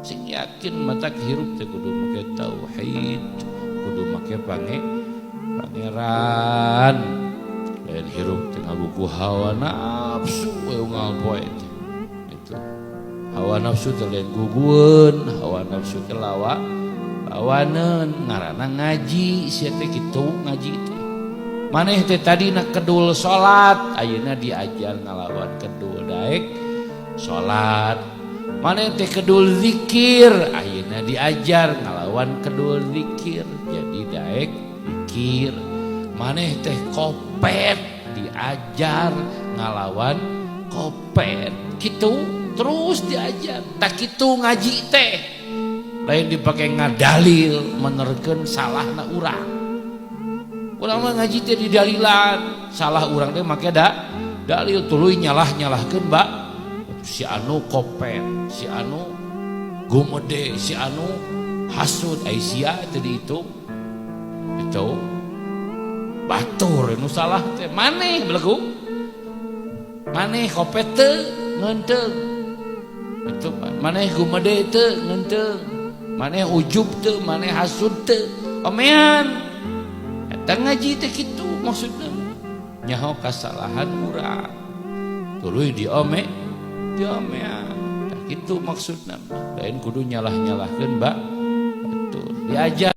Sing yakin mata hirup teh kudu make tauhid, kudu make pangeran. Lain hirup teh ngabuku hawa nafsu we unggal poe teh. Itu. Hawa nafsu teh lain gugueun, hawa nafsu teh lawaneun, ngaranna ngaji sia teh kitu ngaji teh. Maneh teh tadina kedul salat, ayeuna diajar ngalawan kedul daek salat. Maneh teh kedul zikir, ayeuna diajar ngalawan kedul zikir, jadi daek zikir. Maneh teh kopet, diajar ngalawan kopet. Kitu terus diajar. Tak kitu ngaji teh. Lain dipake ngadalil menerkeun salahna urang. Urang mah ngaji teh didalilan, salah urang teh make dalil tuluy nyalah-nyalahkeun ba si anu kopet, si anu gumede, si anu hasud, ai sia teh dihitung. Itu batur nu salah teh maneh belegu. Maneh kopet teu ngeunteung. Itu maneh gumede teu ngeunteung. Maneh ujub teu, maneh hasud teu, omean. Eta ngaji teh kitu maksudna. Nyaho kasalahan urang. Tuluy diomean. Tah kitu maksudna. Lain kudu nyalah-nyalahkeun ba batur. Diajar